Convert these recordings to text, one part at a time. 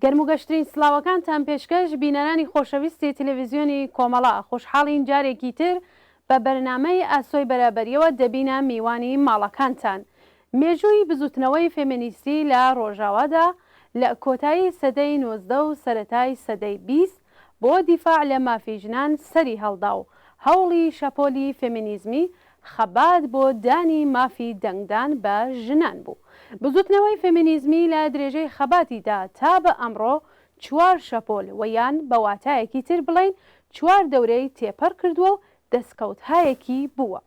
گەرم و گەشترین سڵاوەکانتان پێشکەش بینەرانی خۆشەویستی تلویزیۆنی کۆمەڵە، خۆشحاڵین جارێکی تر بە بەرنامەی ئاسۆی بەرابەریەوە دەبینە میوانی ماڵەکانتان. مێژووی بزوتنەوەی فێمێنیستی لە ڕۆژاوادا لە کۆتایی سەدەی 19 و سەرەتای سەدەی 20 بۆ دیفاع لە مافی ژنان سەری هەڵدا و هەوڵی شەپۆلی فێمینیزمی خەبات بۆ دانی مافی دەنگدان بە ژنان بوو. بزوتنەوەی فێمینیزمی لە درێژەی خەباتیدا تا بە ئەمڕۆ چوار شەپۆل و یان بە واتایەکی تر بڵێین چوار دەورەی تێپەڕ کردووە و دەسکەوتهایەکی بووە.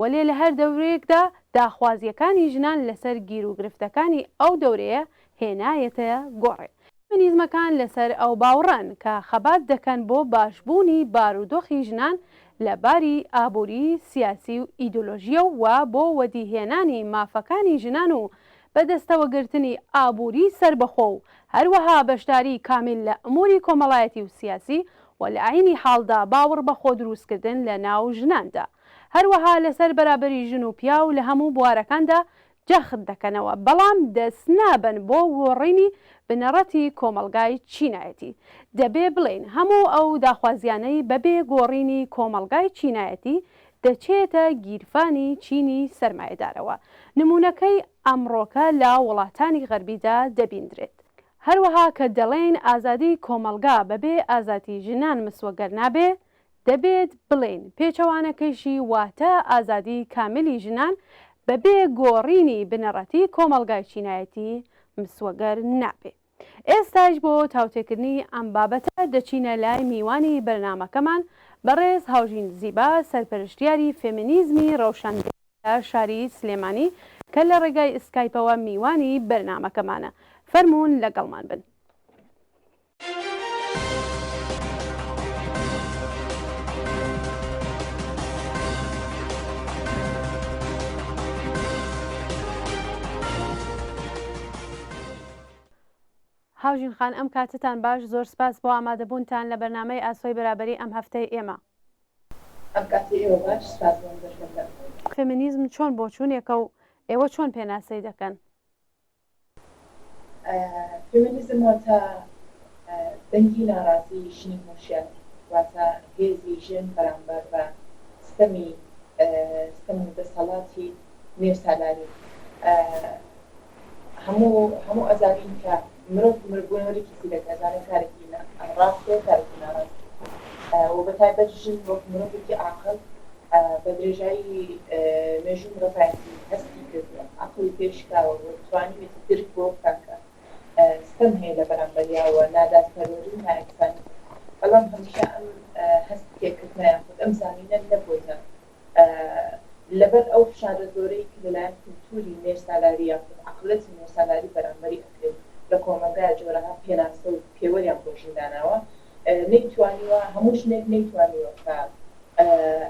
وەلێ لە هەر دەورەیەکدا داخوازییەکانی ژنان لەسەر گیروگرفتەکانی ئەو دەورەیە هێنایەتە گۆڕێ. فێمینیزمەکان لەسەر ئەو باوڕەن کە خەبات دەکەن بۆ باشبوونی بارودۆخی ژنان لە باری ئابووری، سیاسی و ئیدۆلۆژییەو و بۆ وەدیهێنانی مافەکانی ژنان و بەدەستەوەگرتنی ئابووری سەربەخۆ و هەروەها بەشداری کامیل لە ئموری کۆمەڵایەتی و سیاسی و لە عەینی حاڵدا باوڕ بە خۆدروستکردن لە ناو ژناندا هەروەها لەسەر بەرابەری ژن و پیاو لە هەموو بوارەکاندا جەخت دەکەنەوە، بەڵام دەست نابەن بۆ گۆڕینی بنەڕەتی کۆمەڵگای چینایەتی. دەبێ بڵێین هەموو ئەو داخوازیانەی بەبێ گۆڕینی کۆمەڵگای چینایەتی دەچێتە گیرفانی چینی سەرمایەدارەوە، نموونەکەی ئەمڕۆکە لە وڵاتانی غەربیدا دەبیندرێت. هەروەها کە دەڵێین ئازادی کۆمەڵگا بەبێ ئازادی ژنان مسوەگەر نابێ، دەبێت بڵێین پێچەوانەکەیشی واتە ئازادی کاملی ژنان بەبێ گۆڕینی بنەڕەتی کۆمەڵگای چینایەتی مسوەگەر نابێ. ئێستایش بۆ تاوتێکردنی ئەم بابەتە دەچینە لای میوانی بەرنامەکەمان بەڕێز هاوژین زیبا سەرپەرشتیاری فێمینیزمی ڕەوشەنگەری لە شاری سلێمانی کە لە ڕێگای ئسکایپەوە میوانی بەرنامەکەمانە. فەرموون لەگەڵمان بن. هاوژین خان ئەم کاتتان باش زۆر سپاس بۆ ئامادەبوونتان لە بەرنامەی ئاسۆی بەرابەری ئەم هەفتەی ئێمە. ئەم کاتی ئێوە باش سپاس بۆ ئەم دەرفەتە. فێمینیزم چۆن بۆچوونێکە و ئێوە چۆن پێناسەی دەکەن؟ فێمینیزم واتە دەنگی ناڕازی ژنی هۆشیار، واتە هێزی ژن بەرامبەر بە ستەمی ستەم و دەسەڵاتی نێرسالاری. هەموو هەموو ئەزانین کە مرۆڤ بوونەوەرێکی زیرەکە، ئەزانێ کارێکی ڕاستە و کارێکی ناڕاست و بە تایبەت ژن وەک مرۆڤێکی عاقڵ بە درێژایی مێژوو مرۆڤایەتی هەستی کردووە، عەقڵی پێ شکاوە و توانیویەتی درک بەوە بکات کە ستەم هەیە لە بەرامبەریا و نادادپەروەری و نایەکسانی هەیە، بەڵام هەمیشە ئەم هەست پێکردنە یاخود ئەم زانینە نەبووەتە لەبەر ئەو فشارە زۆرەی کە لەلایەن کولتووری نێرسالاری یاخود عەقڵیەتی نێرسالاری بەرامبەری ئەکرێت لە کۆمەڵگایا جۆرەها پێناسە و پێوەریان بۆ ژن داناوە نەیتوانیوە هەموو ژنێک نەیتوانیوە کە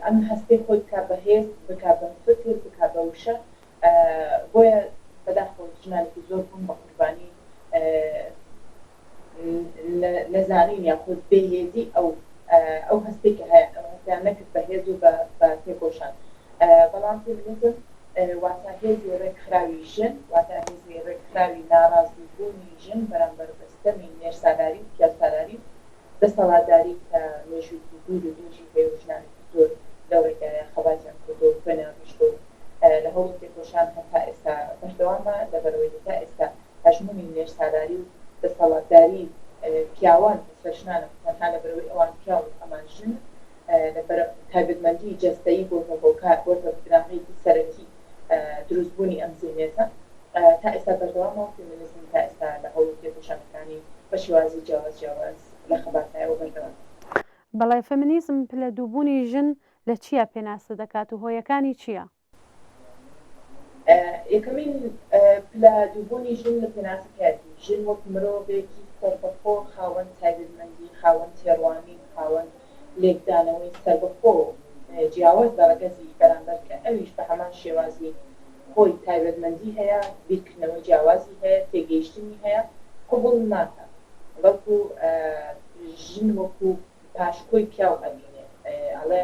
ئەم هەستەی خۆی بکا بە هێز بکا بە فکر بکا بە وشە بۆیە بەداخەوە ژنانێکی زۆر بوون بە قوربانی نەزانین یاخود بێ هێزی ئەو ئەو هەستەی کە هەیان ئەو هەستیان نەکرد بە هێز و بە تێکۆشان بەڵام فێمینیزم واتە هێزی ڕێکخراوی ژن واتە هێزی ڕێکخراوی ناڕازی بوونی ژن بەرامبەر بە ستەمی نێرسالاری و پیاوسالاری و دەسەڵاتداری کە مێژوویەکی دوور و درێژی هەیە و ژنانێکی زۆر لەو ڕێگایە خەباتیان کردووە و خوێنیان ڕشتووە و لە هەوڵی تێکۆشان هەتا ئێستا بەردەوامە لەبەرئەوەی هەتا ئێستا هەژموونی نێرسالاری و دەسەڵاتداری پیاوان بەسەر ژنانە تەنها لەبەرئەوەی ئەوان پیاون و ئەمان ژنن لەبەر تایبەتمەندی جەستەیی بۆتە هۆکار بۆتە بناغەیەکی سەرەکی دروستبوونی ئەم زیهنیەتە تا ئێستا بەردەوامە و فێمینیزم تا ئێستا لە هەوڵ و تێکۆشانەکانی بە شێوازی جیاواز جیاواز لە خەباتایە و بەردەوامە. بەڵێ فێمینیزم پلە دووبوونی ژن لە چیا پێناسە دەکات و هۆیەکانی چییە؟ یەکەمین پلە دووبوونی ژن لە پێناسەکایەتی، ژن وەک مرۆڤێکی سەربەخۆ خاوەن تایبەتمەندی، خاوەن تێڕوانین، خاوەن لێکدانەوەی سەربەخۆ جیاواز لە ڕەگەزی بەرامبەر کە ئەویش بە هەمان شێوازی خۆی تایبەتمەندی هەیە، بیرکردنەوەی جیاوازی هەیە، تێگەیشتنی هەیە، قبوڵ ناکات، بەڵکو ژن وەکو پاشکۆی پیاو ئەبینێ ئەڵێ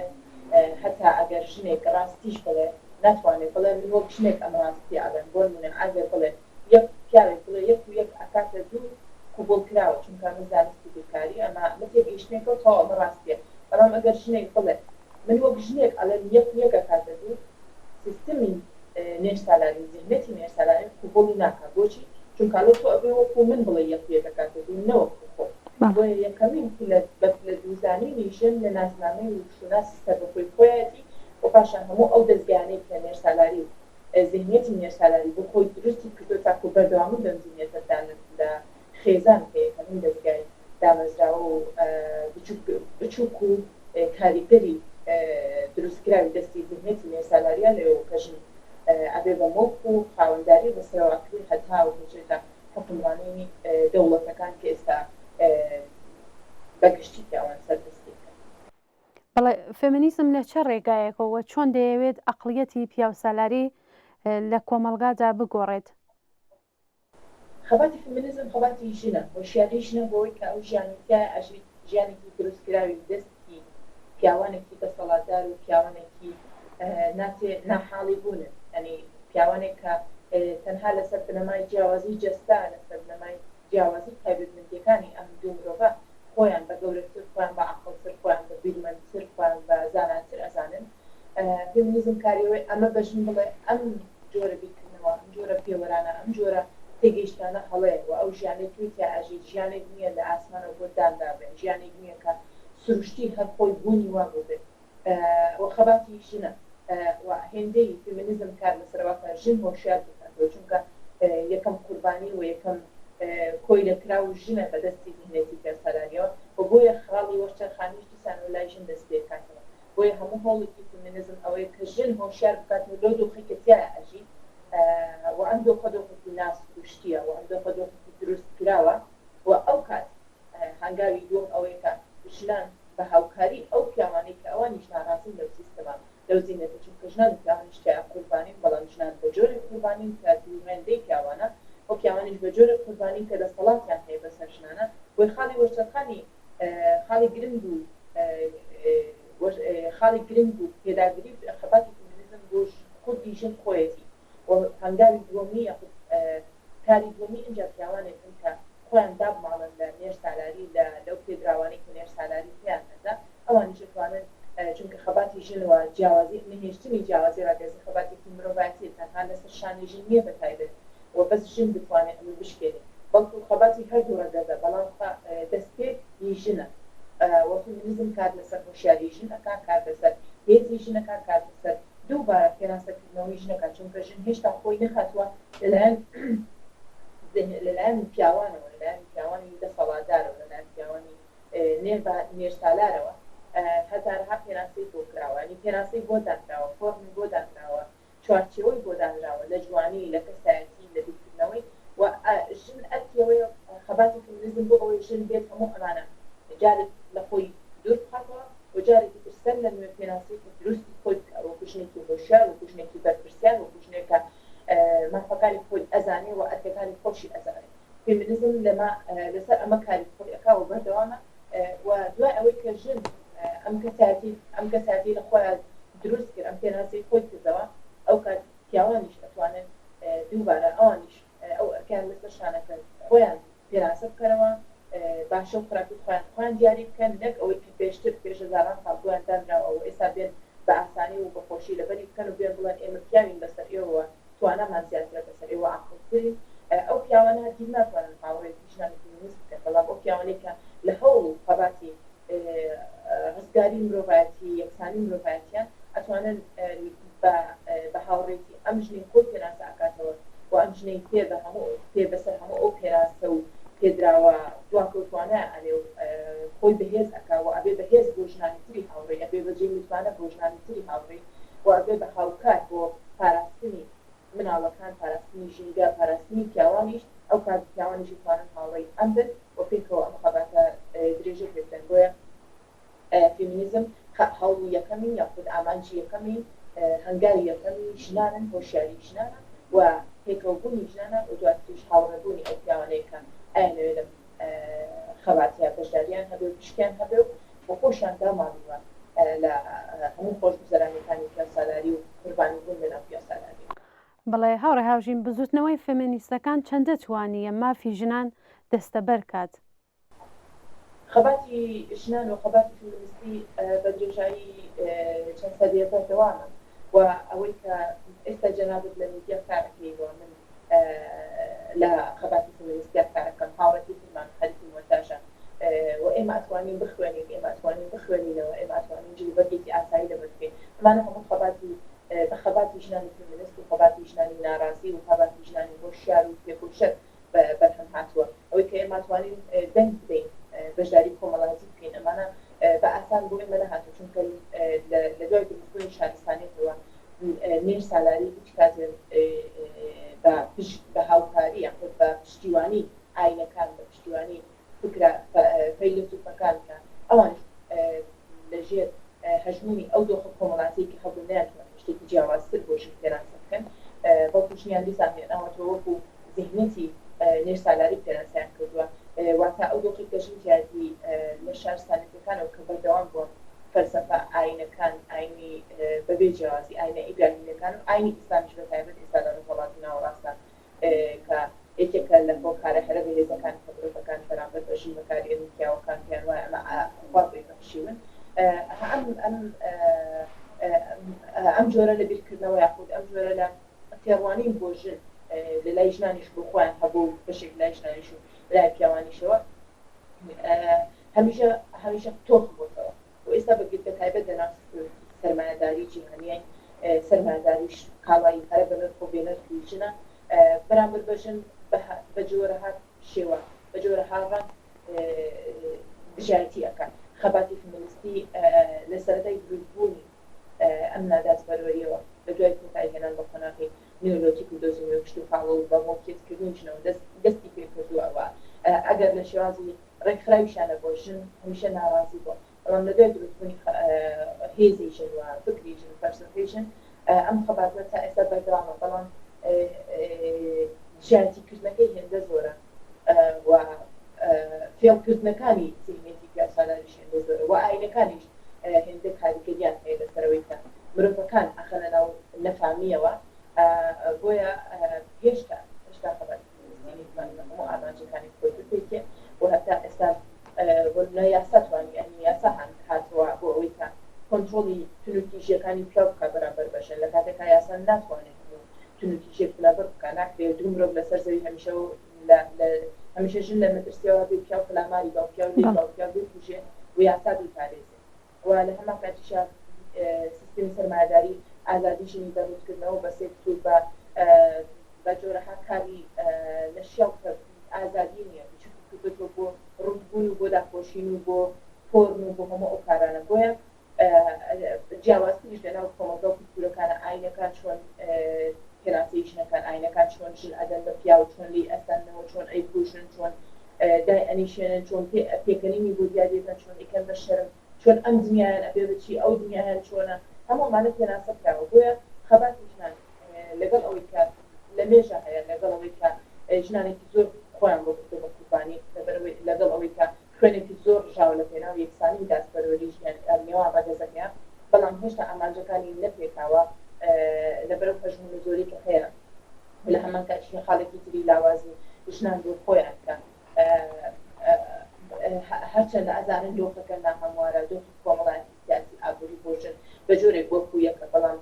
هەتا ئەگەر ژنێک ڕاستیش بڵێ ناتوانێ بڵێ من وەک ژنێک ئەم ڕاستیە ئەڵێم بۆنمونە ئەگەر بڵێ یەک پیاوێک بڵێ یەک و یەک ئەکاتە دوو قبوڵ کراوە چونکە. تەواو ئەمە ڕاستیە بەڵام ئەگەر ژنێک بڵێ من وەک ژنێک ئەڵێم یەک و یەک ئەکاتە دوو سیستمی نێرسالاری زیهنیەتی نێرسالاری قبوڵی ناکا بۆچی چونکە ئەڵێ تۆ ئەبێ وەکو من بڵێی یەک و یەک ئەکاتە دوو نەوەکو خۆت بۆیە یەکەمین پلە بە پلە دووزانینی ژن لە ناسنامەی و شوناسی سەربەخۆی خۆیەتی و پاشان هەموو ئەو دەزگایانەی کە نێرسالاری و زیهنیەتی نێرسالاری بۆ خۆی دروستی کردووە تاکو بەردەوامی بەم زیهنیەتە بدان لە خێزان کە یەکەمین دەزگای دامەزراوە و بچوک و کاریگەری دروستکراوی دەستی زیهنیەتی نێرسالاریە لەوێوە کە ژن ئەبێ بە موڵک و خاوەنداری بەسەرەوە ئەکرێ هەتاوەکو چێتە حوکمڕانیی دەوڵەتەکان کە ئێستا بە گشتی پیاوان سەردەستی ئەکەن. بەڵێ، فێمینیزم لە چ ڕێگایەکەوە و چۆن دەیەوێت ئەقڵیەتی پیاوسالاری لە کۆمەڵگادا بگۆڕێت؟ خەباتی فێمینیزم خەباتی ژنە، هۆشیاری ژنە بەوەی کە ئەو ژیانەی تیایا ئەژیت ژیانێکی دروستکراوی دەستی پیاوانێکی دەسەڵاتدار و پیاوانێکی ناتێ ناحاڵی بوونن، یانی پیاوانێک کە تەنها لەسەر بنەمای جیاوازی جەستە، لەسەر بنەمای جیاوازی تایبەتمەندییەکانی ئەم دوو مرۆڤە خۆیان بە گەورەتر، خۆیان بە عاقڵتر، خۆیان بە بیرمەندتر، خۆیان بە زاناتر ئەزانن. فێمینیزم کاری ئەوەیە ئەمە بە ژن بڵێ ئەم جۆرە بیرکردنەوە، ئەم جۆرە پێوەرانە، ئەم جۆرە تێگەیشتنانە هەڵەیە و ئەو ژیانەی تۆی تیا ئەژیت ژیانێک نییە لە ئاسمانەوە بۆت دانرابێ، ژیانێک نییە کە سروشتی هەر خۆی بوونی وا بووبێ. و خەباتی ژنە و هێندەی فێمینیزم کار لەسەر ئەوە کە ژن هۆشیار بکاتەوە چونکە یەکەم قوربانی و یەکەم کۆیلە کراو ژنە بە دەستی زیهنێتی پیاوسالاریەوە و بۆیە خاڵی وەرچەرخانیش دیسانەوە لای ژن دەست پێکاتەوە بۆیە هەموو هەوڵێکی فێمینیزم ئەوەیە کە ژن هۆشیار بکاتەوە لەو دۆخەی کە تیایا ئەژی و ئەم دۆخە دۆخێکی ناسروشتیە و ئەم دۆخە دۆخێکی دروست کراوە و ئەو کات هەنگاوی دووەم ئەوەیە کە ژنان بە هاوکاری ئەو پیاوانەی کە ئەوانیش ناڕازین لەو سیستمە، لەو زینەتە، چونکە ژنان و پیاوانیش تیایا قوربانین، بەڵام ژنان بە جۆرێک قوربانین کە دوو هێندەی پیاوانە و پیاوانیش بە جۆرێک قوربانین کە دەسەڵاتیان هەیە بەسەر ژنانە، بۆیە خاڵی وەرچەرخانی خاڵی گرنگ و خاڵی گرنگ و پێداگری خەباتی فیمینیزم بۆ خودی ژن خۆیەتی و هەنگاوی دووەمی یاخود کاری دووەمی ئینجا پیاوانێکن کە خۆیان دابماڵن لە نێر سالاری لە لەو پێدراوانەی کە نێر سالاری پێیان ئەدا ئەوانیش ئەتوانن چونکە خەباتی ژن و جیاوازی نەهێشتنی جیاوازی ڕەگەزی خەباتێکی مرۆڤایەتیە تەنها لەسەر شانی ژن نیە بە تایبەت و بەس ژن بتوانێ ئەمە بشکێنێ بەڵکو خەباتی هەردوو ڕەگەزە بەڵام خە دەستپێک هی ژنە و فیمینیزم کار لەسەر هۆشیاری ژن ئەکا کار لەسەر هێزی ژن ئەکا کار لەسەر دووبارە پێناسەکردنەوەی ژنەکە چونکە ژن هێشتا خۆی نەهاتووە لەلایەن لەلایەن پیاوانەوە لەلایەن پیاوانی دەسەڵاتدارەوە لەلایەن پیاوانی نێرسالارەوە هەزارەها پێناسەی بۆ کراوە ینی پێناسەی بۆ دانراوە فۆرمی بۆ دانراوە چوارچێوەی بۆ دانراوە لە جوانی لە کەسایەتی لە بیرکردنەوەی و ژن ئەرکی ئەوەیە خەباتی فیمینیزم بۆ ئەوەی ژن بێت هەموو ئەمانە جارێک لە خۆی دوور بخاتەوە و جارێکی تر سەر لە نوێ پێناسەیەکی دروستی خۆی بکا وەکو ژنێکی هۆشیار وەکو ژنێکی بەرپرسیار وەکو ژنێک کە مافەکانی خۆی ئەزانێ و ئەرکەکانی خۆشی ئەزانێ فێمینیزم لەمە لەسەر ئەمە کاری خۆی ئەکا و بەردەوامە و دوای ئەوەی کە ژن ئەم کەسایەتی ئەم کەسایەتی لە خۆیان دروست کرد ئەم پێناسەی خۆی کردەوە ئەو کات پیاوانیش ئەتوانن دووبارە ئەوانیش ئەو ئەرکەیان لەسەر شانە کە خۆیان پێناسە بکەنەوە، باشە و خراپی خۆیان خۆیان دیاری بکەن، نەک ئەوەی کە پێشتر پێش هەزاران ساڵ بۆیان دانراوە و ئێستا بێن بە ئاسانی و بە خۆشی لەبەری بکەن و بێن بڵێن ئێمە پیاوین بەسەر ئێوەوە توانامان زیاترە بەسەر ئێوە عاقڵترین. ئەو پیاوانە هەرگیز ناتوانن هاوڕێیەتی ژنانی فیمینیست بکەن، بەڵام ئەو پیاوانەی کە لە هەوڵ و خەباتی ڕزگاری مرۆڤایەتی، یەکسانی مرۆڤایەتیان، ئەتوانن بە بە هاوڕێیەتی ئەم ژنەی خۆی پێناسە ئەکاتەوە و ئەم ژنەی پێ بە هەموو پێ بەسەر هەموو ئەو پێناسە و پێدراوە دواکەوتوانە ئەنێ و خۆی بەهێز ئەکا و ئەبێ بە هێز بۆ ژنانی تری هاوڕێی، ئەبێ بە جێی متمانە بۆ ژنانی تری هاوڕێی و ئەبێ بە هاوکار بۆ پاراستنی مناڵەکان، پاراستنی ژینگە، پاراستنی پیاوانیش، ئەو کات پیاوانیش ئەتوانن هاوڕێی ئەم بن و پێکەوە ئەم خەباتە درێژە پێ بدەن. بۆیە فیمینیزم هەوڵی یەکەمی یاخود ئامانجی یەکەمی، هەنگاوی یەکەمی ژنانن، هۆشیاری ژنانە و پێکەوەبوونی ژنانە و دواتریش هاوڕێبوونی ئەو پیاوانەیە کە ئەیانەوێ لەم خەباتە بەشداریان هەبێ و پشکیان هەبێ و خۆشیان داماڵیوە لە هەموو خۆشگوزەرانیەکانی پیاوسالاری و قوربانی بوون لەناو پیاوسالاری. بەڵێ هاوڕێ هاوژین، بزوتنەوەی فێمێنیستەکان چەندە توانییە مافی ژنان دەستەبەر کات؟ خەباتی ژنان و خەباتی فیمینستی بە درێژایی چەند سەدەیە بەردەوامە و ئەوەی کە ئێستا جەنابت لە میدیا کارەکەی و من لە خەباتی فیمینستیا کارەکەم هاوڕێکی ترمان خەریکی مۆنتاژە و ئێمە ئەتوانین بخوێنین، ئێمە ئەتوانین بخوێنینەوە، ئێمە ئەتوانین جلوبەرگێکی ئاسایی لەبەر بکەین، ئەمانە هەموو خەباتی بە خەباتی ژنانی فیمینست و خەباتی ژنانی ناڕازی و خەباتی ژنانی هۆشیار و تێکۆشەر بەرهەم هاتووە. ئەوەی کە ئێمە توانین دەنگ بدەین، بەشداری کۆمەڵایەتی بکەین، ئەمانە بە ئاسان بۆ ئێمە نەهاتوو، چونکە لە دوای دروستبوونی شارستانیەتەوە نێر سالاری هیچ کاتێ بە هاوکاری یاخود بە پشتیوانی ئاینەکان، بە پشتیوانی فکرە فەیلەسوفەکان کە ئەوانیش لە ژێر هەژموونی ئەو دۆخە کۆمەڵاتیەی کە هەبوون نەیانتوانی شتێکی جیاوازتر بۆ ژن پێناسە بکەن، بەڵکو ژنیان دیسان هێناوەتەوە وەکو زیهنیەتی نێرسالاری پێناسەیان کردووە، واتە ئەو دۆخەی کە ژن تیایەتی لە شارستانێتیەکانەوە کە بەردەوام بووە فەلسەفە ئاینەکان ئاینی بەبێ جیاوازی ئاینە ئیبراهیمیەکان و ئاینی ئیسلامیش بە تایبەت ئێستا لە ڕۆژهەڵاتی ناوەڕاستدا کە یەکێکە لە هۆکارە هەرە بەهێزەکان کە مرۆڤەکان بەرامبەر بە ژن بەکاریێن و پیاوەکان پێیان وایە ئەمە خوا پێی بەخشیون ئەم ئەم ئەم جۆرە لە بیرکردنەوە یاخود ئەم جۆرە لە تێڕوانین بۆ ژن لە لای ژنانیش بۆ خۆیان هەبوو و بەشێک لای ژنانیش و لای پیاوانیشەوە هەمیشە هەمیشە تۆخ بۆتەوە و ئێستا بە بە تایبەت لەناو سەرمایەداری جیهانیین سەرمایەداریش کاڵای هەرە بەنرخ و بێنرخی ژنە بەرامبەر بە ژن بە جۆرەها شێوە بە جۆرەها ڕەنگ دژایەتی ئەکات. خەباتی فیمینستی لە سەرەتای دروستبوونی ئەم نادادپەروەرییەوە لە دوای کۆتایی هێنان بە قۆناغی نیۆلۆتیک و دۆزی نوێ کشتوکاڵ و بە موڵکیەتکردنی ژنەوە دەستی پێکردووە و ئەگەر لە شێوازی ڕێکخراویشا نەبووە ژن هەمیشە ناڕازی بووە بەڵام لە دوای دروستبوونی هێزی ژن و فکری ژن و فەلسەفەی ژن ئەم خەباتە تا ئێستا بەردەوامە بەڵام دژایەتیکردنەکەی هێندە زۆرە و فێڵکردنەکانی زیهنیەتی پیاوسالاریش هێندە زۆرە و ئاینەکانیش هێندە کاریگەریان هەیە لەسەرەوەی کە مرۆڤەکان ئەخەنە ناو نەفامیەوە بۆیە هێشتا هێشتا خەباتی فێمینیستی نەیتوانیوە هەموو ئامانجەکانی خۆی بپێکێ و هەتا ئێستا بۆ نمونە یاسا توانی یانی یاسا هاتووە بۆ ئەوەی کە کۆنترۆڵی توندوتیژیەکانی پیاو بکا بەرامبەر بە ژن لە کاتێکا یاسا ناتوانێت هەموو توندوتیژیەک بنەبڕ بکا ناکرێ دوو مرۆڤ لەسەر زەوی هەمیشە لە لە هەمیشە ژن لە مەترسیەوە بێ پیاو پەلاماری با و پیاو لێی با و پیاو بیکوژێ و یاسا بیپارێزێ و لە هەمان کاتیشا سیستمی سەرمایەداری ئازادی ژنی بە ڕووتکردنەوە بە سێکس و بە بە جۆرەها کاری نەشیاو کە ئازادی نییە بچووکی کردۆتەوە بۆ ڕووتبوون و بۆ داپۆشین و بۆ پۆرن و بۆ هەموو ئەو کارانە بۆیە جیاوازتریش لەناو کۆمەڵگا و کولتوورەکانە ئاینەکان چۆن پێناسەی ژنەکان ئاینەکان چۆن ژن ئەدەن بە پیاو چۆن لێی ئەسەننەوە چۆن ئەیکوژن چۆن دای ئەنیشێنن چۆن پێ پێکەنینی بۆ دیاری ئەکەن چۆن ئەیکەن بە شەرم چۆن ئەم دنیایان ئەبێ بە چی ئەو دنیایان چۆنە هەموو ئەمانە پێناسە کراوە بۆیە خەباتی ژنان لەگەڵ ئەوەی کە لە مێژە هەیە لەگەڵ ئەوەی کە ژنانێکی زۆر خۆیان بۆ کردووە بە قوربانی لەبەرئەوەی لەگەڵ ئەوەی کە خوێنێکی زۆر ڕژاوە لە پێناو یەکسانی و دادپەروەری ژیان نێوان ڕەگەزەکەیان، بەڵام هێشتا ئامانجەکانی نەپێکاوە لەبەر ئەو هەژموون و زۆرەی کە هەیە و لە هەمان کاتیشدا خاڵێکی تری لاوازی ژنان بۆ خۆیان کە هەرچەندە ئەزانن دۆخەکە ناهەموارە، دۆخی کۆمەڵایەتی، سیاسی، ئابووری بۆ ژن بە جۆرێک وەکوو یەکە، بەڵام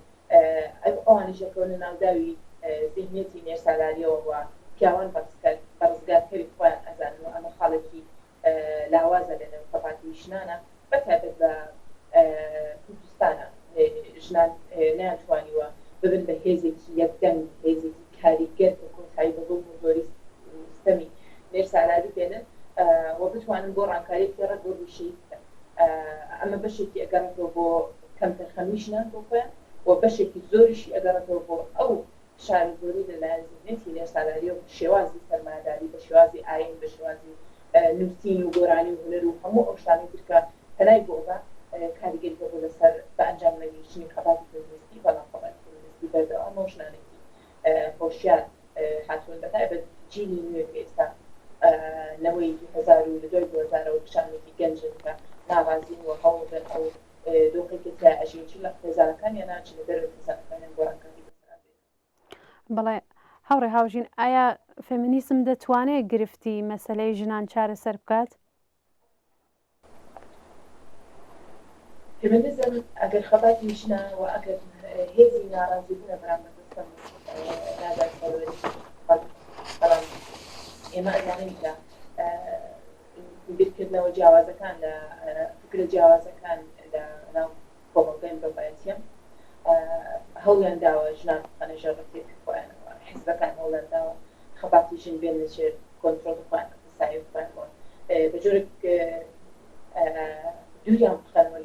ئەوانیش ئەکەونە ناو داوی زیهنیەتی نێرسالاریەوە و پیاوان بە ڕزگارکەری خۆیان ئەزانن و ئەمە خاڵێکی لاوازە لە نێو خەباتی ژنانە بە تایبەت لە کوردستانە ژنان نەیانتوانیوە ببن بە هێزێکی یەکدەنگ هێزێکی کاریگەر کە کۆتایی بە زوڵم و زۆری ستەمی نێرسالاری بێنن و بتوانن گۆڕانکاریەکی ڕەگ و ڕیشەیی بکەن ئەمە بەشێکی ئەگەڕێتەوە بۆ کەمتەرخەمی ژنان بۆ خۆیان و بەشێکی زۆریشی ئەگەڕێتەوە بۆ ئەو فشار و زۆرەی لە لایەن زیهنیەتی نێرسالاریەوە بە شێوازی سەرمایەداری، بە شێوازی ئایین، بە شێوازی نووسین و گۆرانی و هونەر و هەموو ئەو شتانەی تر کە پەنای بۆ ئەبا کاریگەری هەبوو لەسەر بە ئەنجام نەگەیشتنی خەباتی فێمینیستی، بەڵام خەباتی فێمینیستی بەردەوامە و ژنانێکی هۆشیار هاتوون بەتایبەت جیلی نوێ کە ئێستا نەوەی 2000 و لە دوای 2000ەوە کچانێکی گەنجن کە ناڕازین و هەوڵدەن ئەو دۆخەی کە تیا ئەژین چ لە خێزانەکانیانە چ لە دەرەوەی خێزانەکانیان گۆڕانکاری بەسەرا بێنن. بەڵێ هاوڕێ هاوژین ئایا فێمینیسم دەتوانێت گرفتی مەسەلەی ژنان چارەسەر بکات؟ فێمینیزم ئەگەر خەباتی ژنە و ئەگەر هێزی ناڕازیبوونە بەرامبەر بە ستەم و نادادپەروەری، بەڵام ئێمە ئەزانین کە بیرکردنەوە جیاوازەکان لە فکرە جیاوازەکان لە ناو کۆمەڵگای مرۆڤایەتیە هەوڵیان داوە ژنان بخەنە ژێر ڕکێفی خۆیانەوە، حیزبەکان هەوڵیان داوە خەباتی ژن بێننە ژێر کۆنترۆڵی خۆیان، سایەی خۆیانەوە بە جۆرێک دووریان بخەنەوە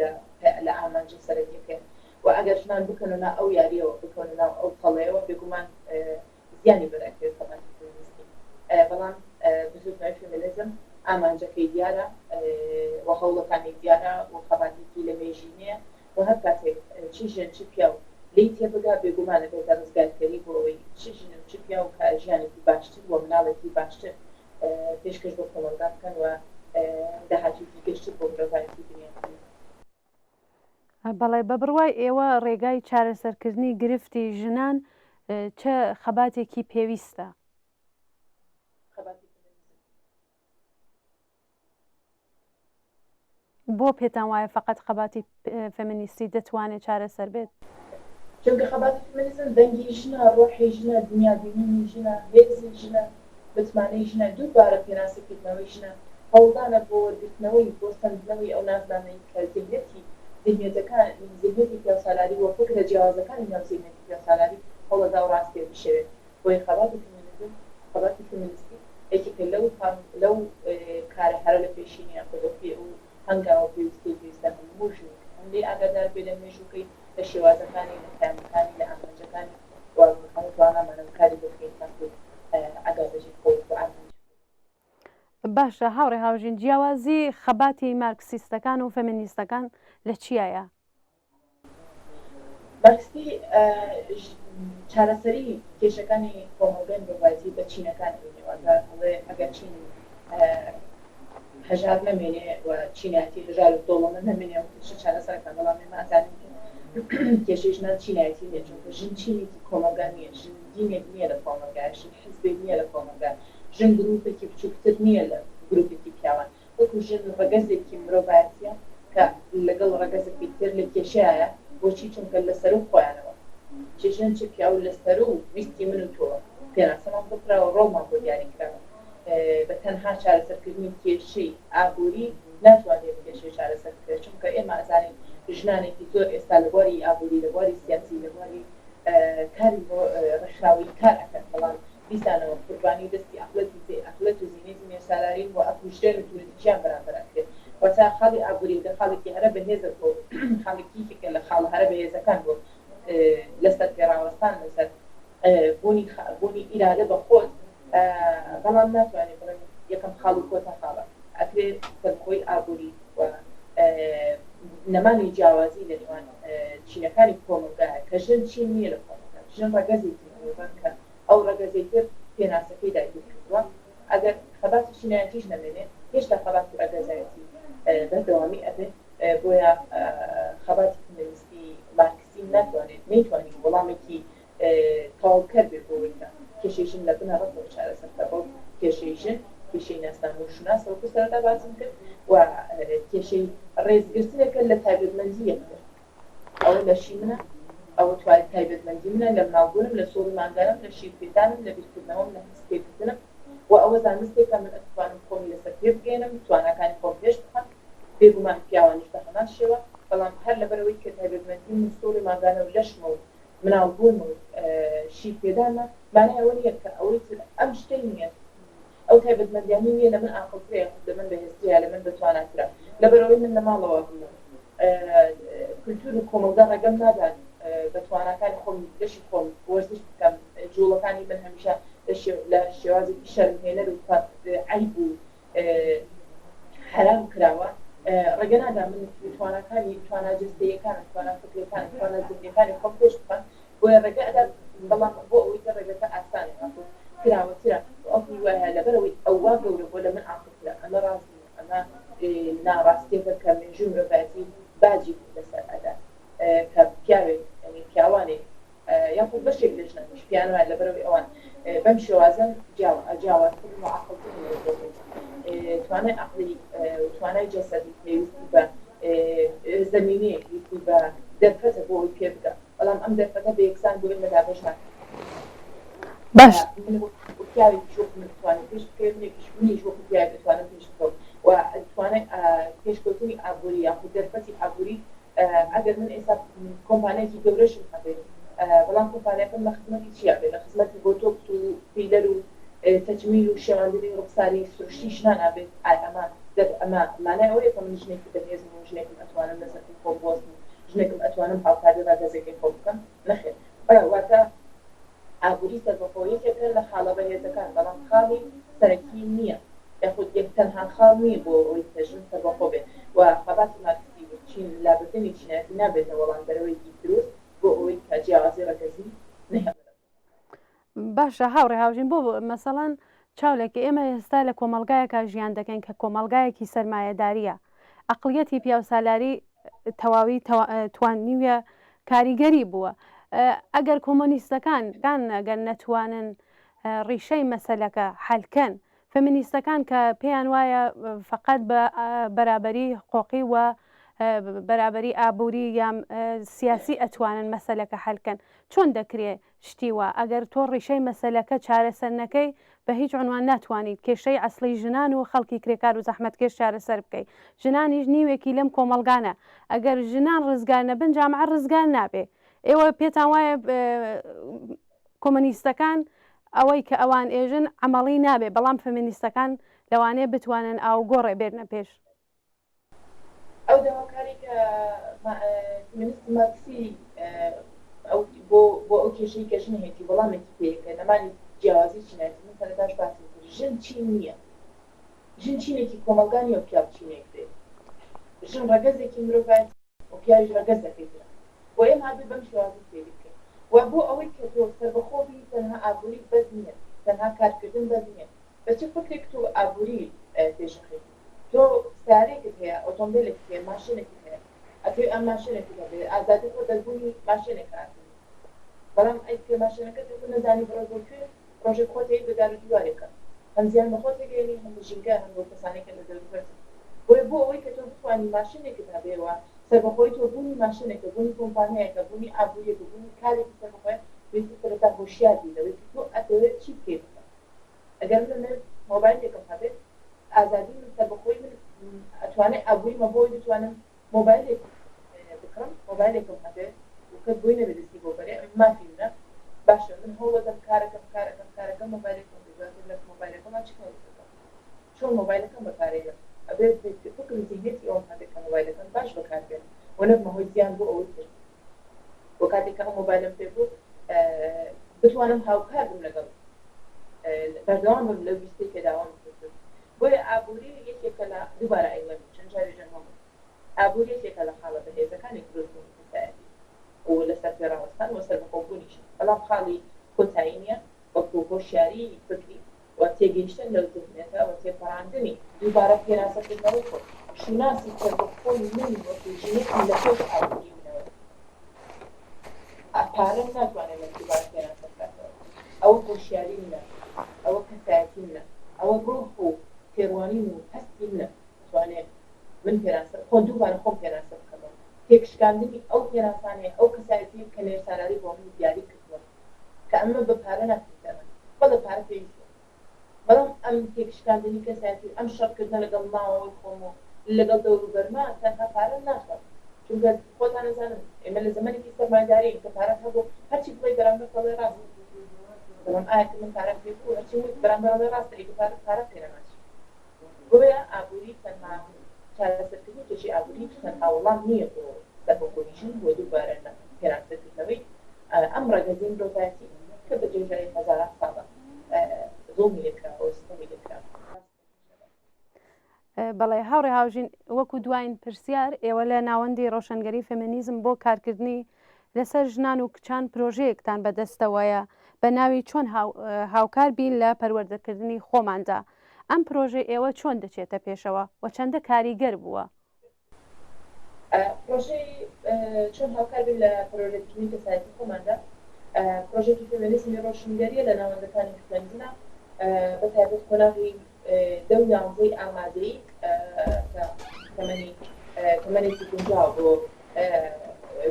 لە ئامانجە سەرەکیەکەیان و ئەگەر ژنان بکەونە ناو ئەو یاریەوە، بکەونە ناو ئەو تەڵەیەوە، بێگومان زیانی بەرئەکەوێت خەباتی فێمینیستی. بەڵام بزووتنەوەی فێمینیزم ئامانجەکەی دیارە و هەوڵەکانی دیارە و خەباتێکی لە مێژینەیە و هەر کاتێک چ ژن چ پیاو لێی تێبگا بێگومان ئەبێتە ڕزگارکەری بۆ ئەوەی چ ژن و چ پیاو کە ژیانێکی باشتر و مناڵێکی باشتر پێشکەش بە کۆمەڵگا بکەن و داهاتوویەکی گەشتر بۆ مرۆڤایەتی بنیات بنێن. بەڵێ، بە بڕوای ئێوە ڕێگای چارەسەرکردنی گرفتی ژنان چ خەباتێکی پێویستە؟ خەباتی فێمینیزم. بۆ پێتان وایە فەقەت خەباتی فێمینیستی دەتوانێت چارەسەر بێت؟ چونکە خەباتی فێمینیزم دەنگی ژنە، ڕۆحی ژنە، دنیابینینی ژنە، هێزی ژنە، متمانەی ژنە، دووبارە پێناسەکردنەوەی ژنە، هەوڵدانە بۆ وەرگرتنەوەی، بۆ سەندنەوەی ئەو نازنامەی کە زیهنیەتی، زیهنیەتەکان، زیهنیەتی پیاوسالاری و فکرە جیاوازەکانی ناو زیهنیەتی پیاوسالاری هەوڵەدا و ڕاستیە بشێوێت. بۆیە خەباتی فێمینیزم، خەباتی فێمینیستی یەکێکە لەو لەو کارە هەرە لە پێشینەیە کە بە پێ و هەنگاوە پێویستەی پێویستە هەموو ژنێک هەم لێی ئاگادار بێ لە مێژووکەی، لە شێوازەکانی، لە پەیامەکانی، لە ئامانجەکانی و هەموو توانامانەوە کاری بۆ بکەین تاکوو ئەگا بە جێی خۆی و ئامانجی خۆی. باشە هاوڕێ هاوژین جیاوازی خەباتی مارکسیستەکان و فێمینیستەکان لە چیایە؟ مارکسی چارەسەری کێشەکانی کۆمەڵگای مرۆڤایەتی بە چینەکان ئەبینێ، واتە ئەڵێ ئەگەر چین هەژار نەمێنێ و چینایەتی هەژار و دەوڵەمەند نەمێنێ ئەو کێشە چارەسەر ئەکا، بەڵام ئێمە ئەزانین کە کێشەی ژنان چینایەتی نییە، چونکە ژن چینێکی کۆمەڵگا نییە، ژن دینێک نییە لە کۆمەڵگا، ژن حزبێک نییە لە کۆمەڵگا، ژن گروپێکی بچووکتر نییە لە گروپێکی پیاوان. وەکو ژن ڕەگەزێکی مرۆڤایەتیە کە لەگەڵ ڕەگەزەکەی تر لە کێشەیایە، بۆچی؟ چونکە لە سەروو خۆیانەوە چ ژن چ پیاو لە سەروو ویستی من و تۆوە پێناسەمان بۆ کراوە، ڕۆڵمان بۆ دیاری کراوە. بە تەنها چارەسەرکردنی کێشەی ئابووری ناتوانرێت کێشەی چارەسەر بکرێت، چونکە ئێمە ئەزانین ژنانێکی زۆر ئێستا لە بواری ئابووری، لە بواری سیاسی، لە بواری کاری ڕێکخراوەیی کار ئەکەن، بەڵام دیسانەوە قوربانی دەستی ئەقڵەتی زێ ئەقڵەت و زینەتی نێرسالارین و ئەکوژرێن و توندوتیژیان بەرامبەر ئەکرێت واتە خاڵی ئابوری کە خاڵێکی هەرە بەهێزە بۆ خاڵێکی یەکێکە لە خاڵە هەرە بەهێزەکان بۆ لەسەر پێ ڕاوەستان لەسەر بوونی بوونی ئیرادە بە خۆت بەڵام ناتوانێت بڵێن یەکەم خاڵ و کۆتا خاڵە ئەکرێ سەربەخۆی ئابووری و نەمانی جیاوازی لە نێوان چینەکانی کۆمەڵگایە کە ژن چین نییە لە کۆمەڵگا ژن ڕەگەزێکی مرۆڤە کە ئەو ڕەگەزەی تر پێناسەکەی داگیر کردووە، ئەگەر خەباتی چینایەتیش نەمێنێ هێشتا خەباتی ڕەگەزایەتی بەردەوامی ئەبێ، بۆیە خەباتی فێمینیستی مارکسی ناتوانێت نەیتوانی وەڵامێکی تەواوکەر بێ بۆ ئەوەی کە کێشەی ژن لە بنەڕەتەوە چارەسەر بکا، بەڵکو کێشەی ژن کێشەی ناسنامە و شوناسە وەکو سەرەتا باسم کرد و کێشەی ڕێزگرتنێکە لە تایبەتمەندی یەکتر. ئەوە لەشی منە، ئەوە توای تایبەتمەندی منە لە مناڵبوونم، لە سوڕی مانگانەم، لە شیر پێدانم، لە بیرکردنەوەم، لە هەست پێکردنم و ئەوە زانستێکە من ئەتوانم خۆمی لەسەر پێ بگەیەنم، تواناکانی خۆم پێش بخەم، بێگومان پیاوانیش بە هەمان شێوە، بەڵام هەر لەبەرئەوەی کە تایبەتمەندی من سوڕی مانگانە و لەشمە و مناڵبوونم و شیر پێدانمە، مانای ئەوە نییە کە ئەوەی تر ئەم شتەی نییە. ئەو تایبەتمەندیانەی نییە لە من ئاقڵترە یاخود لە من بەهێزترە یا لە من بەتواناترە لەبەرئەوەی من لە ماڵەوە بووم و کولتور و کۆمەڵگا ڕێگەم نادات بە تواناکانی خۆم لەشی خۆم وەرزش بکەم جوڵەکانی من هەمیشە لە شێوازێکی شەرمهێنەر و عەیب و حەرام کراوە ڕێگە نادا من تواناکانی توانا جەستەیەکانم توانا فکرەکانم توانا زهنیەکانی خۆم پێش بخەم بۆیە ڕێگە ئەدات بەڵام بۆ ئەوەی کە ڕێگەکە ئاسانە یاخود کراوەترە و ئەو پێی وایە لەبەرئەوەی ئەو وا گەورە بووە لە من عاقڵترە ئەمە ڕاست نییە ئەمە ناڕاستیەکە کە مێژووی مرۆڤایەتی باجی لەسەر ئەدات کە پیاوێک یانی پیاوانێک یاخود بەشێک لە ژنانیش پێیان وایە لەبەرئەوەی ئەوان بەم شێوازەن جیاوازترن و عاقڵترن لە توانای عەقڵی و توانای جەسەدی پێویستی بە. زەمینەیە، پێویستی بە دەرفەتە بۆ ئەوەی پێ بگا، بەڵام ئەم دەرفەتە بە یەکسان بۆ ئێمە دابەش ناکرێت. باش. من وەکو پیاوێکیش وەکو من بتوانم پێش بکەوێت، منێکیش منیش وەکو پیاوێک ئەتوانم پێش بکەوم و توانای پێشکەوتنی ئابووری یاخود دەرفەتی ئابووری ئەگەر من ئێستا کۆمپانیایەکی گەورەشم هەبێت بەڵام کۆمپانیاکەم لە خزمەتی چیا بێت؟ لە خزمەتی بۆتۆکس و فیلەر و تەجمیل و شێواندنی ڕوخساری سروشتی ژنانا بێت، ئایا ئەمە دەر ئەمە مانای ئەوەیە کە من ژنێکی بەهێزم و ژنێکم ئەتوانم لەسەر پێی خۆم بوەستم و ژنێکم ئەتوانم هاوکاری ڕەگەزەکەی خۆم بکەم؟ نەخێر. واتە ئابووری سەربەخۆ یەکێکە لە خاڵە بەهێزەکان، بەڵام خاڵی سەرەکی نییە، یاخود یەک تەنها خاڵ نییە بۆ ئەوەی کە ژن سەربەخۆ بێت و خەباتی مارکسی و چین لابردنی چینایەتی نابێتە وەڵامدەرەوەیەکی دروست بۆ ئەوەی کە جیاوازی ڕەگەزی نەهێڵێت. باشە هاوڕێ هاوژین بۆ مەسەڵەن چاو لەکە ئێمە ئێستا لە کۆمەڵگایەکا ژیان دەکەین کە کۆمەڵگایەکی سەرمایەداریە ئەقڵیەتی پیاوسالاری تەواوی توانیویە کاریگەری بووە ئەگەر کۆمۆنیستەکان کان ئەگەر نەتوانن ڕیشەی مەسەلەکە حەلکەن فمینیستەکان کە پێیان وایە فقط بە بەرابەری حقوقی و بەرابەری ئابووری یان سیاسی ئەتوانن مەسەلەکە حەلکەن چۆن دەکرێ شتی وا ئەگەر تۆ ڕیشەی مەسەلەکە چارەسەر نەکەی بە هیچ عنوان ناتوانیت کێشەی ئەسڵی ژنان و خەڵکی کرێکار و زەحمەتکێش چارەسەر بکەی ژنانیش نیوێکی لەم کۆمەڵگانە ئەگەر ژنان ڕزگار نەبن جامعە ڕزگار نابێ ئێوە پێتان وایە کۆمۆنیستەکان ئەوەی کە ئەوان ئێژن عەمەڵی نابێ بەڵام فەمینیستەکان لەوانەیە بتوانن ئاوگۆڕێ بێننە پێش. ئەو داواکاری کە فێمینیستی مارکسی ئەو بۆ بۆ ئەو کێشەی کە ژن هەیەتی وەڵامێکی پێیە کە نەمانی جیاوازی چینایەتی من سەرەتاش باسم کرد ژن چین نییە ژن چینێکی کۆمەڵگا نییە و پیاو چینێک بێت ژن ڕەگەزێکی مرۆڤایەتی و پیاویش ڕەگەزەکەی ترە و ئێمە ئەبێ بەم شێوازە سەیری بکەین و بۆ ئەوەی کە تۆ سەربەخۆ بی تەنها ئابووریت بەس نییە تەنها کارکردن بەس نییە بە چ فکرێک تۆ ئابووری پێشەخەی تۆ سەیارەیەکت هەیە ئۆتۆمبێلێکت هەیە ماشێنێکت هەیە ئەتەوێ ئەم ماشێنێکت هەبێ ئازادی خۆت دەربوونی ماشێنێکە ئەبینی بەڵام ئەی کە ماشێنەکەت هەبوو نەزانی بڕۆی بۆ کوێ ڕۆژێک خۆت ئەیی بە دار و دیوارێکا هەم زیان بە خۆت ئەگەیەنی هەم بە ژینگە هەم بەو کەسانەی کە لە دەوروبەرتن بۆیە بۆ ئەوەی کە تۆ بتوانی ماشێنێکت هەبێ و سەربەخۆیی تۆ بوونی ماشێنێکە بوونی کۆمپانیایەکە بوونی ئابووریەکە بوونی کارێکی سەربەخۆیە پێویستە سەرەتا هۆشیار بی لەوەی کە تۆ ئەتەوێت چی بکەی بخۆت ئەگەر من ئەمەوێت مۆبایلێکم هەبێت ئازادی من سەربەخۆیی من ئەتوانێ ئابووریمە بۆ ئەوەی بتوانم مۆبایلێک بکڕم مۆبایلێکم هەبێ و کەس بۆی نەبێ دەستی بۆ بەرێ ئەمە مافی منە باشە من هەوڵەدەم کارەکەم کارەکەم کارەکەم مۆبایلێکم هەبێ دواتر لە مۆبایلەکەما چ کارێک دەکەم چۆن مۆبایلەکەم بەکارێنم ئەبێ فکر و زیهنیەتی ئەوەم هەبێ کە مۆبایلەکەم باش بەکاربێنم و نەبمە هۆی زیان بۆ ئەوەی تر و کاتێک کە ئەو مۆبایلەم پێ بوو بتوانم هاوکار بم لەگەڵ بەردەوام بم لەو ویستەی کە داوام کردوون بۆیە ئابووری یەکێکە لە دووبارە ئەیڵێم چەند جارێ جەنگم ئابووری یەکێکە لە خاڵە بەهێزەکانی دروستبوونی کەسایەتی و لەسەر پێ ڕاوەستان و سەربەخۆبوونیش، بەڵام خاڵی کۆتایی نییە، بەڵکو هۆشیاریی فکری و تێگەیشتن لەو زهنیەتە و تێپەڕاندنی، دووبارە پێناسەکردنەوەی خۆی، شوناسی سەربەخۆی من وەکو ژنێکم لە پێش ئابووریی منەوەیە. پارە ناتوانێت من دووبارە پێناسە بکاتەوە. ئەوە هۆشیاریی منە، ئەوە کەسایەتی منە، ئەوە ڕۆح و تێڕوانین و هەستی منە. ئەتوانێ من پێناسە خۆ دووبارە خۆم پێناسە بکەمەوە تێکشکاندنی ئەو پێناسانەیە ئەو کەسایەتیە کە نێرسالاری بۆ من دیاری کردووە کە ئەمە بە پارە ناکرێتەوە بەڵێ پارە پێویستە بەڵام ئەم تێکشکاندنی کەسایەتی و ئەم شەڕکردنە لەگەڵ ناوەوەی خۆم و لەگەڵ دەوروبەرما تەنها پارە ناتوانێت چونکە خۆتان ئەزانن ئێمە لە زەمەنێکی سەرمایەدارین کە پارەت هەبوو هەرچی بڵێی بەرامبەر دەڵێ ڕاستە بەڵام ئایا کە من پارەم پێ بوو هەرچیم وت بەرامبەر ئەڵێ ڕاستە ئیتر پارە پارەم پێ نەما چی بۆیە ئابووری تەنها چارەسەرکردنی کێشەی ئابووری تەنها وەڵام نییە بۆ سەربەخۆیی ژن و دووبارە پێناسەکردنەوەی ئەم ڕەگەزەی مرۆڤایەتی کە بە درێژایی هەزاران ساڵە زوڵمی لێکراوە و ستەمی لێکراوە. بەڵێ هاوڕێ هاوژین وەکو دواین پرسیار ئێوە لە ناوەندی ڕۆشنگەری فێمینیزم بۆ کارکردنی لەسەر ژنان و کچان پرۆژەیەکتان بەدەستەوەیە بە ناوی چۆن هاوکار بین لە پەروەردەکردنی خۆماندا ئەم پرۆژەی ئێوە چۆن دەچێتە پێشەوە و چەندە کاریگەر بووە؟ پرۆژەی چۆن هاوکار بین لە پەروەردەکردنی کەسایەتی خۆماندا پرۆژەیەکی فێمێنیزمی ڕۆشنگەرییە لە ناوەندەکانی خوێندنە بە تایبەت قۆناغی دە و یانزەی ئامادەیی کە تەمەنی. تەمەنێکی گونجاوە بۆ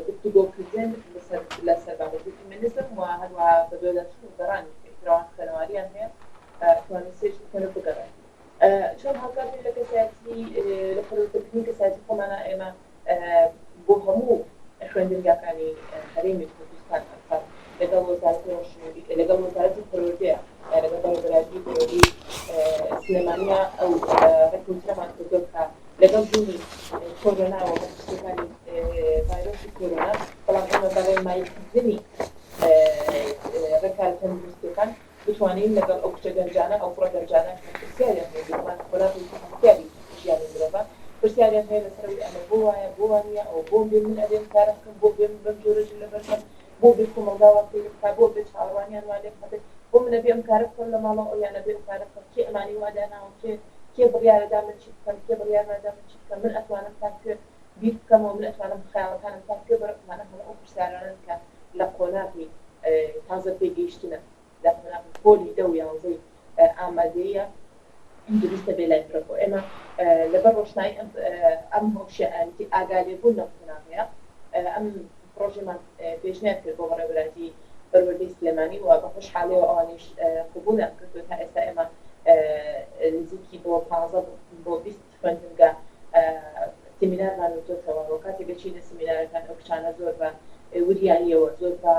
گفتوگۆکردن لەسەر لەسەر بابەتی فیمینیزم و هەروەها بەدواداچوون و گەڕانی فراوان خوێنەواریان هەیە توانن search بکەن و بگەڕێن. چۆن هاوکار بین لە کەسایەتی لە پەروەردەکردنی کەسایەتی خۆمانە ئێمە بۆ هەموو خوێندنگاکانی هەرێمی کوردستان ئەمساڵ لەگەڵ وەزارەتی ڕۆشنبیری لەگەڵ وەزارەتی پەروەردەیە لەگەڵ بەڕێوەبەرایەتی پەروەردەی سلێمانیە ئەو ڕێککەوتنەمان کردووە کە لەگەڵ بوونی کۆرۆنا و مەترسیەکانی ڤایرۆسی کۆرۆنا بەڵام ئێمە بە ڕێنماییکردنی ڕێکارە تەندروستیەکان بتوانین لەگەڵ ئەو کچە گەنجانە، ئەو کوڕە گەنجانە کە پرسیاریان هەیە، بێگومان قۆناغێکی هەستیاری ژیانی مرۆڤە، پرسیاریان هەیە لەسەر ئەوەی ئەمە بۆ وایە، بۆ وا نییە، ئەوە بۆ بێ من ئەبێ ئەم کارە بکەم، بۆ بێ من بەم جۆرە جل لەبەر بکەم، بۆ بێ کۆمەڵگا وا سەیرم بکا، بۆ بێ چاوەڕوانیان وا لێم هەبێت، بۆ من ئەبێ ئەم کارە بکەم لە ماڵەوە، ئەویان ئەبێ ئەو کارە بکەن، کێ ئەمانەی وا داناوە، کێ کێ بڕیارەدا من چی بکەم، کێ بڕیار نادا من چی بکەم، من ئەتوانم تا کوێ بیر بکەمەوە، من ئەتوانم خەیاڵەکانم تا کوێ بەرم، ئەمانە هەموو ئەو پرسیارانەن کە لە قۆناغی تازە پێگەیشتنە. لە قۆناغی پۆلی دە و یانزەی ئامادەییە دروستە بێ لای مرۆڤ ئێمە لەبەر ڕۆشنایی ئەم ئەم هۆشیاری ئاگالێبوون لەم قۆناغەیە ئەم پڕۆژەمان پێشنیار کرد بۆ بەڕێوەبەرایەتی پەروەردەی سلێمانی و بە خۆشحاڵیەوە ئەوانیش قبوڵیان کردو تا ئێستا ئێمە نزیکی بۆ 15 بۆ 20 خوێندنگا سیمینارمان وتۆتەوە و کاتێک دەچینە سیمینارەکان ئەو کچانە زۆر بە وریاییەوە زۆر بە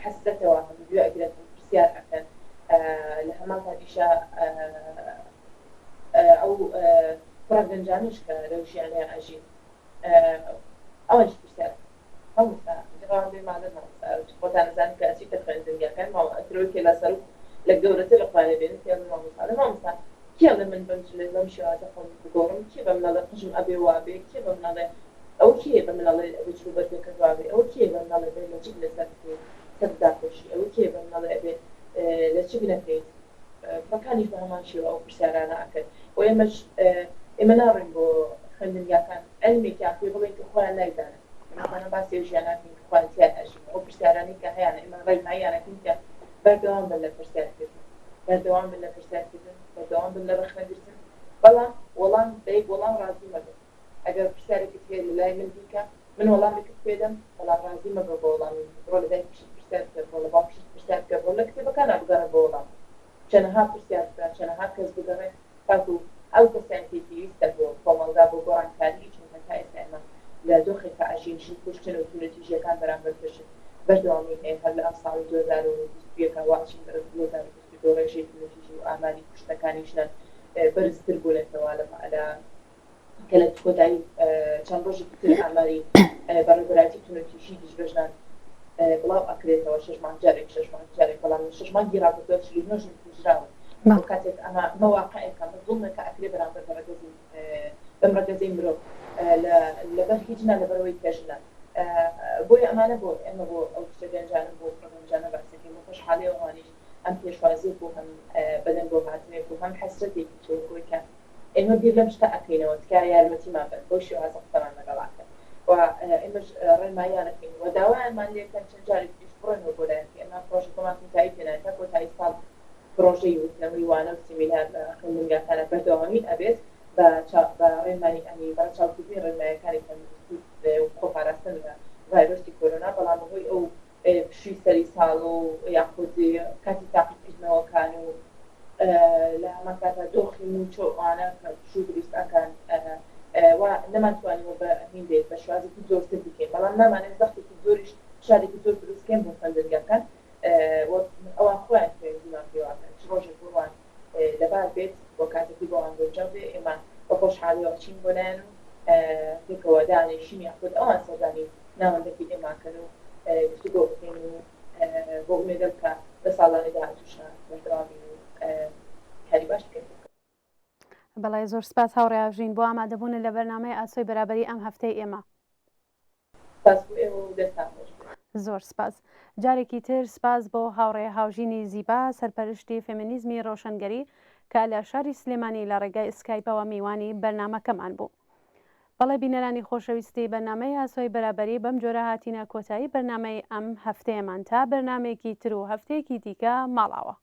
حەسرەتەوە هەم گوێ ئەگرن هەم پرسیار ئەکەن لە هەمان کاتیشا ئەو کوڕە گەنجانەش کە لەو ژیانەیا ئەژین ئەوانیش پرسیار ئەکەن. مامۆستا جواب بێ مادەم مامۆستا خۆتان ئەزانن کە ئەچیتە خوێندنگاکان مامۆ ئەترەوەی کە لە سەرو لە گەورەتر لە خۆیان ئەبێنن پێ ئەڵێن مامۆستا ئەڵێ مامۆستا کێ ئەڵێ من بەم جلە بەم شێوازە خۆم بگۆڕم کێ بە من ئەڵێ قژم ئەبێ وابێ کێ بە من ئەڵێ ئەوە کێیە بە من ئەڵێ ئەبێ جل و بەرگەکەت وابێ ئەوە کێیە بە من ئەڵێ بێ لەچک لەسەر بکەی و سەرت داپۆشی ئەوە کێیە بە من ئەڵێ ئەبێ لەچک نەکەیت کوڕەکانیش بە هەمان شێوە ئەو پرسیارانە ئەکەن و ئێمەش ئێمە ناڕۆین بۆ خوێندنگاکان عیلمێکیان پێ بڵێین کە خۆیان نایزانن ئێمە تەنها باسی ئەو ژیانە ئەکەین کە خۆیان تیایا ئەژین ئەو پرسیارانەی کە هەیانە ئێمە ڕێنماییان ئەکەین کە بەردەوام بن لە پرسیارکردن بەردەوام بن لە پرسیارکردن بەردەوام بن لە ڕەخنەگرتن بەڵام وەڵام بە یەک وەڵام ڕازی مەبن ئەگەر پرسیارێکت هەیە لە لای من بیکە من وەڵامێکت پێدەم بەڵام ڕازی مەبە بە وەڵامی من بڕۆ لە دایکیشت پرسیار بکە بڕۆ لە باوکیشت پرسیار بکە بڕۆ لە کتێبەکانا بگەڕێ بۆ وەڵام چەنەها پرسیار بکە چەنەها کەس بگەڕێ تاکو ئەو کەسایەتیەی پێویستە بۆ کۆمەڵگا بۆ گۆڕانکاریی چونکە تا ئێستا ئێمە لە دۆخێکا ئەژین ژن کوشتن و توندوتیژیەکان بەرامبەر بە ژن بەردەوامی هەیە هەر لە ئەمساڵی 2021 وا ئەچین بەرەو 2022 ڕێژەی توندوتیژی و ئاماری کوشتنەکانی ژنان بەرزتر بوونەتەوە لە کە لە کۆتایی چەند ڕۆژێکی تر ئاماری بەڕێوەبەرایەتی توندوتیژی دژ بە ژنان بڵاو ئەکرێتەوە شەش مانگ جارێک شەش مانگ جارێک بەڵام لە شەش مانگی ڕابردووە 49 ژن کوژراون بۆ کاتێک ئەمە ئەمە واقعێکە ئەمە زوڵمێکە ئەکرێ بەرامبەر بە ڕەگەزی بەم ڕەگەزەی مرۆڤ لەبەر هیچ نا لەبەرئەوەی کە ژنە بۆیە ئەمانە بۆ ئێمە بۆ ئەو کچە گەنجانە بۆ کوڕە گەنجانە باسەکەین بە خۆشحاڵیەوە ئەوانیش هەم پێشوازیەک و هەم بەدەنگۆ هاتنێک و هەم حەسرەتێکی تۆکۆی کە ئێمە بیر لەم شتە ئەکەینەوە تکایە یارمەتیمان بەن بەو شێوازە قسەمان لەگەڵ ئەکەن و ئێمەش ڕێنماییان ئەکەین و داوایانمان لێ کەن چەند جارێکی تریش بڕۆینەوە بۆ لایان کە ئێمە پڕۆژەکەمان کۆتایی پێ نایەت تا کۆتایی ساڵ پڕۆژەی وتنەوەی وانە و سیمینار لە خوێندنگاکانە بەردەوامی ئەبێت بە بە ڕێنمایی ئەنی بە ڕەچاوکردنی ڕێنمایەکانی تەندروستی و خۆپاراستن لە ڤایرۆسی کۆرۆنا بەڵام بەهۆی ئەو پشووی سەری ساڵ و یاخود کاتی تاقیکردنەوەکان و لە هەمان کاتا دۆخی مووچە و ئەوانە کە پشوو دروست ئەکەن و نەمانتوانیوە بە هین بێت بە شێوازێکی زۆرتر بیکەین بەڵام نامانەوێت زەختێکی زۆریش فشارێکی زۆر دروست بکەین بۆ خوێندنگەکان و ئەوان خۆیان پەیوەندیمان پێوە ئەکەن چ ڕۆژێک بۆمان لەبار بێت و کاتێکی بۆمان گونجاو بێ ئێمە بە خۆشحاڵیەوە ئەچین بۆ لایان و پێکەوە دانیشین یاخود ئەوان سەردانی ناوەندەکەی ئێمە کەن و گفتوگۆ بکەین و بۆ ئومێدم کە لە ساڵانی داهاتووشا بەردەوام بین و کاری باش بکەین. بەڵێ زۆر سپاس هاوڕێ ئاڤژین بۆ ئامادەبوونت لە بەرنامەی ئاسۆی بەرابەری ئەم هەفتەی ئێمە. سپاس بۆ ئێوە و دەستتان خۆش بێت. زۆر سپاس. جارێکی تر سپاس بۆ هاوڕێ هاوژینی زیبا سەرپەرشتی فێمینیزمی ڕۆشەنگەری کە لە شاری سلێمانی لە ڕێگای سکایپەوە میوانی بەرنامەکەمان بوو. بەڵێ بینەرانی خۆشەویستی بەرنامەی ئاسۆی بەرابەری بەم جۆرە هاتینە کۆتایی بەرنامەی ئەم هەفتەیەمان تا بەرنامەیەکی تر و هەفتەیەکی دیکە ماڵئاوا.